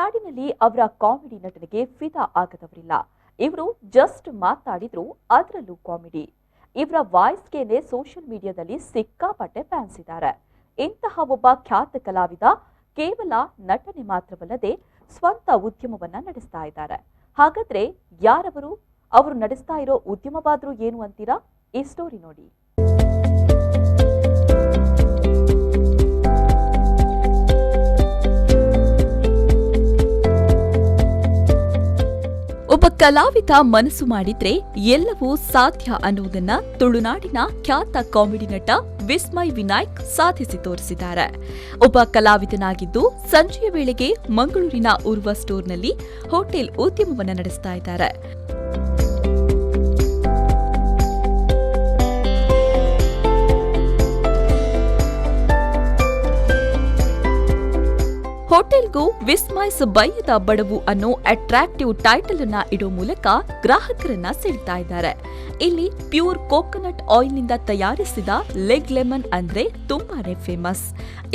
ತುಳುನಾಡಿನಲ್ಲಿ ಅವರ ಕಾಮಿಡಿ ನಟನೆಗೆ ಫಿದಾ ಆಗದವರಿಲ್ಲ. ಇವರು ಜಸ್ಟ್ ಮಾತಾಡಿದ್ರು ಅದರಲ್ಲೂ ಕಾಮಿಡಿ. ಇವರ ವಾಯ್ಸ್ಗೇನೆ ಸೋಷಿಯಲ್ ಮೀಡಿಯಾದಲ್ಲಿ ಸಿಕ್ಕಾಪಟ್ಟೆ ಫ್ಯಾನ್ಸ್ ಇದ್ದಾರೆ. ಇಂತಹ ಒಬ್ಬ ಖ್ಯಾತ ಕಲಾವಿದ ಕೇವಲ ನಟನೆ ಮಾತ್ರವಲ್ಲದೆ ಸ್ವಂತ ಉದ್ಯಮವನ್ನ ನಡೆಸ್ತಾ ಇದ್ದಾರೆ. ಹಾಗಾದ್ರೆ ಯಾರವರು, ಅವರು ನಡೆಸ್ತಾ ಇರೋ ಉದ್ಯಮವಾದ್ರೂ ಏನು ಅಂತೀರಾ? ಈ ಸ್ಟೋರಿ ನೋಡಿ. ಒಬ್ಬ ಕಲಾವಿದ ಮನಸ್ಸು ಮಾಡಿದ್ರೆ ಎಲ್ಲವೂ ಸಾಧ್ಯ ಅನ್ನುವುದನ್ನ ತುಳುನಾಡಿನ ಖ್ಯಾತ ಕಾಮಿಡಿ ನಟ ವಿಸ್ಮಯ್ ವಿನಾಯಕ್ ಸಾಧಿಸಿ ತೋರಿಸಿದ್ದಾರೆ. ಒಬ್ಬ ಕಲಾವಿದನಾಗಿದ್ದು ಸಂಜೆಯ ವೇಳೆಗೆ ಮಂಗಳೂರಿನ ಉರ್ವ ಸ್ಟೋರ್ನಲ್ಲಿ ಹೋಟೆಲ್ ಉದ್ಯಮವನ್ನು ನಡೆಸ್ತಾ ಇದ್ದಾರೆ. ಹೋಟೆಲ್ಗೂ ವಿಸ್ಮಯ್ಸ್ ಬಯ್ಯದ ಬಡವು ಅನ್ನೋ ಅಟ್ರಾಕ್ಟಿವ್ ಟೈಟಲ್ ಅನ್ನ ಇಡೋ ಮೂಲಕ ಗ್ರಾಹಕರನ್ನ ಸೆಳೀತಾ ಇದ್ದಾರೆ. ಇಲ್ಲಿ ಪ್ಯೂರ್ ಕೋಕೋನಟ್ ಆಯಿಲ್ನಿಂದ ತಯಾರಿಸಿದ ಲೆಗ್ ಲೆಮನ್ ಅಂದ್ರೆ ತುಂಬಾನೇ ಫೇಮಸ್.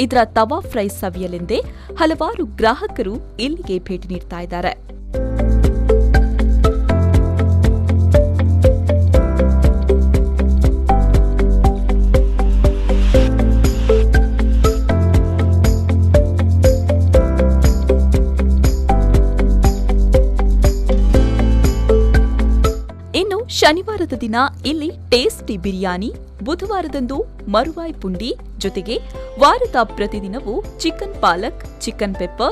ಇದರ ತವಾ ಫ್ರೈ ಸವಿಯಲೆಂದೇ ಹಲವಾರು ಗ್ರಾಹಕರು ಇಲ್ಲಿಗೆ ಭೇಟಿ ನೀಡ್ತಾ ಇದ್ದಾರೆ. ಇನ್ನು ಶನಿವಾರದ ದಿನ ಇಲ್ಲಿ ಟೇಸ್ಟಿ ಬಿರಿಯಾನಿ, ಬುಧವಾರದಂದು ಮರುವಾಯ್ ಪುಂಡಿ ಜೊತೆಗೆ ವಾರದ ಪ್ರತಿದಿನವೂ chicken palak, chicken pepper,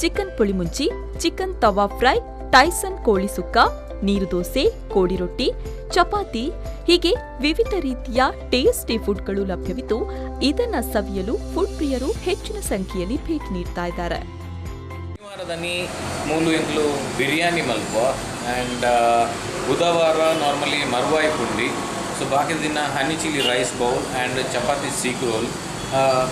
chicken pulimunchi, chicken tawa fry, Tyson ಕೋಳಿ ಸುಕ್ಕ, ನೀರು ದೋಸೆ, ಕೋಳಿ ರೊಟ್ಟಿ, ಚಪಾತಿ ಹೀಗೆ ವಿವಿಧ ರೀತಿಯ ಟೇಸ್ಟಿ ಫುಡ್ಗಳು ಲಭ್ಯವಿದ್ದು ಇದನ್ನ ಸವಿಯಲು ಫುಡ್ ಪ್ರಿಯರು ಹೆಚ್ಚಿನ ಸಂಖ್ಯೆಯಲ್ಲಿ ಭೇಟಿ ನೀಡ್ತಾ ಇದ್ದಾರೆ. ಶನಿವಾರದನಿ ಮೂಲು ಎಂಕ್ಲು ಬಿರಿಯಾನಿ ಮಲ್ಪ ಆ್ಯಂಡ್ ಬುಧವಾರ ನಾರ್ಮಲಿ ಮರ್ವಾಯಿ ಪುಂಡಿ. ಸೊ ಬಾಕಿ ದಿನ honey chilli rice bowl and chapati seekh roll.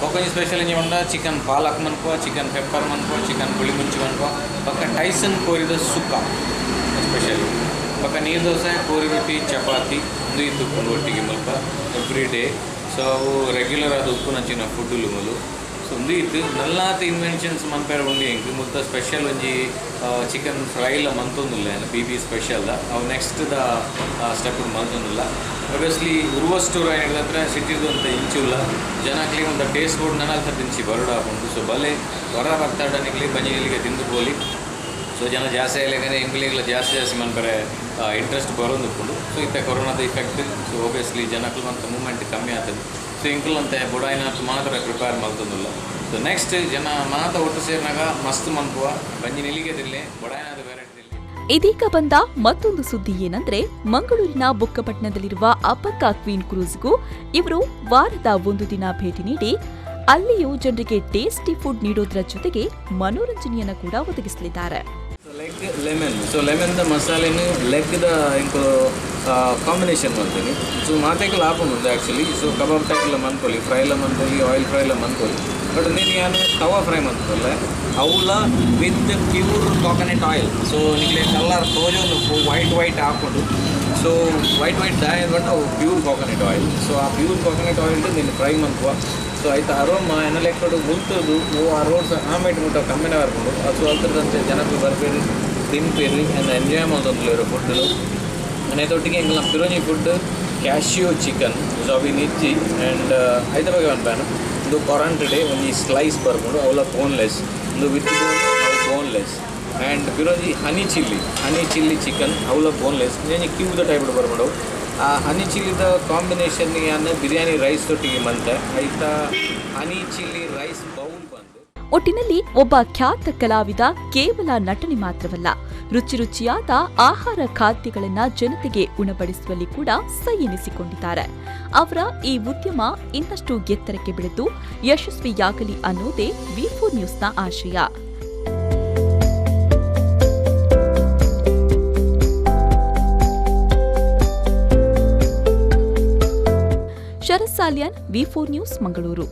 ಬೊಕೊಂಜಿ special ಇಂಜಿ ಪಂಡ ಚಿಕನ್ ಪಾಲಕ್ ಮನ್ಪುವ, ಚಿಕನ್ ಪೆಪ್ಪರ್ ಮನ್ಪುವ, ಚಿಕನ್ ಪುಳಿ ಮುಂಚಿ ಮನ್ಪುವ, ಬೊಕ್ಕ ಟೈಸನ್ ಕೋರಿದ ಸುಕ್ಕ ಸ್ಪೆಷಲ್, ಬೊಕ್ಕ ನೀರು ದೋಸೆ, ಕೋರಿ ರೊಟ್ಟಿ, ಚಪಾತಿ ಒಂದು ಇತ್ತು ಒಟ್ಟಿಗೆ ಮಲ್ಪ ಎವ್ರಿ ಡೇ. ಸೊ ಅವು ರೆಗ್ಯುಲರ್ ಆದ ಉಪ್ಪುನಂಚಿನ ಫುಡ್ಡುಲು ಮೂಲು. ಸೊ ಒಂದು ಇತ್ತು ನಲ್ಲಾತ್ ಇನ್ವೆನ್ಷನ್ಸ್ ಮನ್ಪೆರ ಉಂಡು ಎಂಕ್ ಮುಲ್ತ ಸ್ಪೆಷಲ್ ಒಂಜಿ ಚಿಕನ್ ಫ್ರೈಲ ಮಂತೊಂದುಲ್ಲ ಬಿ ಬಿ ಸ್ಪೆಷಲ್. ಅವು ನೆಕ್ಸ್ಟ್ the step ಮಂತೊಂದುಲ್ಲ. ಒಬ್ವಿಯಸ್ಲಿ ಉರ್ವ ಸ್ಟೋರ್ ಏನಿದೆ ಸಿಟಿದು ಅಂತ ಇಂಚುಲ್ಲ ಜನಕ್ಲಿ ಒಂದು ಟೇಸ್ಟ್ ಬೋರ್ಡ್ ನನಲ್ತ ತಿನ್ಸಿ ಬರೋಡ ಹಾಕೊಂಡು. ಸೊ ಬಲೆ ಹೊರ ಬರ್ತಾಡನಿಗ್ಲಿ ಬಂಜಿಗಳಿಗೆ ತಿಂದು ಪೋಲಿ. ಸೊ ಜನ ಜಾಸ್ತಿ ಆಯ್ಲೆಗನೆ ಎಂಕ್ಲೆಗ್ಲ ಜಾಸ್ತಿ ಜಾಸ್ತಿ ಮನ್ಪೆರೆ ಇಂಟ್ರೆಸ್ಟ್ ಬರೋಂದುಪ್ಪುಂಡು. ಸೊ ಇತ್ತೆ ಕೊರೋನಾದ ಇಫೆಕ್ಟ್, ಸೊ ಒಬ್ವಿಯಸ್ಲಿ ಜನಕ್ಲು ಮಂತ ಮೂವ್ಮೆಂಟ್ ಕಮ್ಮಿ ಆತದೆ. ಸೊ ಎಂಕುಲು ಅಂತೆ ಬೊಡಾಯಿನಾತ್ ಮಾತ್ರ ಪ್ರಿಪೇರ್ ಮಲ್ತೊಂದುಲ್ಲ. ಸೊ ನೆಕ್ಸ್ಟ್ ಜನ ಮಾತ ಒಟ್ಟು ಸೇರಿನಾಗ ಮಸ್ತ್ ಮನ್ಪುವ ಬಂಜಿ ನಿಲಿಗೆ ತಿರ್ಲೆ ಬೊಡಾಯಿನಾದ ವೆರೈಟಿ ತಿರ್ಲೆ. ಇದೀಗ ಬಂದ ಮತ್ತೊಂದು ಸುದ್ದಿ ಏನಂದ್ರೆ ಮಂಗಳೂರಿನ ಬುಕ್ಕಪಟ್ಟಣದಲ್ಲಿರುವ ಅಬ್ಬಕ್ಕ ಕ್ವೀನ್ ಕ್ರೂಸ್ಗೂ ಇವರು ವಾರದ ಒಂದು ದಿನ ಭೇಟಿ ನೀಡಿ ಅಲ್ಲಿಯೂ ಜನರಿಗೆ ಟೇಸ್ಟಿ ಫುಡ್ ನೀಡೋದರ ಜೊತೆಗೆ ಮನೋರಂಜನೆಯನ್ನು ಕೂಡ ಒದಗಿಸಲಿದ್ದಾರೆ. ಲೆಗ್ ಲೆಮನ್, ಸೊ ಲೆಮನ್ದ ಮಸಾಲೆನು ಲೆಗ್ದ ಇಂಕು ಕಾಂಬಿನೇಷನ್ ಮಲ್ತೀನಿ. ಸೊ ಮಾತೆಗ್ಲ ಆಪುಂಡು ಆ್ಯಕ್ಚುಲಿ. ಸೊ ಕಬಾಬ್ ಟೈಪ್ಲ ಮನ್ಪೊಲಿ, ಫ್ರೈಲ ಮನ್ಪೊಲಿ, ಆಯಿಲ್ ಫ್ರೈಲ ಮನ್ಪೊಲಿ. ಬಟ್ ನೀನು ಯಾನು ತವಾ ಫ್ರೈ ಮನ್ಪೊಲ್ಲೆ ಅವಲ with pure coconut oil. So ನಿಕ್ಲೆ colour ತೋಜೊಂದು ವೈಟ್ ವೈಟ್ ಹಾಕೊಂಡು. ಸೊ ವೈಟ್ ವೈಟ್ ದಾಯ ಬಟ್ ಅವು ಪ್ಯೂರ್ ಕೋಕೋನಟ್ ಆಯಿಲ್. ಸೊ ಆ ಪ್ಯೂರ್ ಕೋಕೋನಟ್ ಆಯಿಲ್ ನೀನು ಫ್ರೈ ಮನ್ಪುವ. ಸೊ ಆಯ್ತು ಅರೋಮ ಎನ್ನಲೆಕ್ಕಡು ಮುಲ್ತದು ಓ ಆ ರೋಡ್ಸ್ ಆಮೇಲೆ ಮುಟ್ಟ ಕಮ್ಮಿನ ಬರ್ಕೊಂಡು. ಸೊ ಅಲ್ತದಂತೆ ಜನಕ್ಕೆ ಬರ್ಬೇಡಿ ತಿನ್ಪೇರಿ ಆ್ಯಂಡ್ ಎಂಜಾಯ್ ಮಲ್ತೊಂದುಲ್ಲೆರ್ ಫುಡ್ಡು. ಅನೇತೊಟ್ಟಿಗೆ ಎಂಕಲ್ನ ಪಿರೋಜಿ ಫುಡ್ ಕ್ಯಾಶಿಯೋ ಚಿಕನ್. ಸೊ ಅವಿ ನಿಜ್ಜಿ ಆ್ಯಂಡ್ ಐತ ಬಗ್ಗೆ ಪನ್ಪೇನು ಇಂದು ಕೊರಂಟ್ ಡೇ ಒಂಜಿ ಸ್ಲೈಸ್ ಬರ್ಕೊಂಡು ಅವಲ ಬೋನ್ಲೆಸ್, ಇಂದು ವಿತ್ ಬೋನ್ ಅವು ಬೋನ್ಲೆಸ್. ಆ್ಯಂಡ್ ಪಿರೋಜಿ ಹನಿ ಚಿಲ್ಲಿ ಚಿಕನ್ ಅವಲ ಬೋನ್ಲೆಸ್, ಇಂಜಿ ಕ್ಯೂಬ್ದ ಟೈಪ್ ಬರ್ಕೊಂಡು. ಆ ಹನಿ ಚಿಲ್ಲಿದ ಕಾಂಬಿನೇಷನ್ ಯಾನ್ ಬಿರಿಯಾನಿ ರೈಸ್ ತೊಟ್ಟಿಗೆ ಮಂತೆ ಐತ ಹನಿ ಚಿಲ್ಲಿ ರೈಸ್ ಬೌಲ್ ಬಂದು. ಒಟ್ಟಿನಲ್ಲಿ ಒಬ್ಬ ಖ್ಯಾತ ಕಲಾವಿದ ಕೇವಲ ನಟನೆ ಮಾತ್ರವಲ್ಲ, ರುಚಿ ರುಚಿಯಾದ ಆಹಾರ ಖಾದ್ಯಗಳನ್ನ ಜನತೆಗೆ ಉಣಬಡಿಸುವಲ್ಲಿ ಕೂಡ ಸೈ ಎನಿಸಿಕೊಂಡಿದ್ದಾರೆ. ಅವರ ಈ ಉದ್ಯಮ ಇನ್ನಷ್ಟು ಎತ್ತರಕ್ಕೆ ಬೆಳೆದು ಯಶಸ್ವಿಯಾಗಲಿ ಅನ್ನೋದೇ ವಿ4 ನ್ಯೂಸ್ನ ಆಶಯ. Sharath Salian, V4 news, Mangaluru.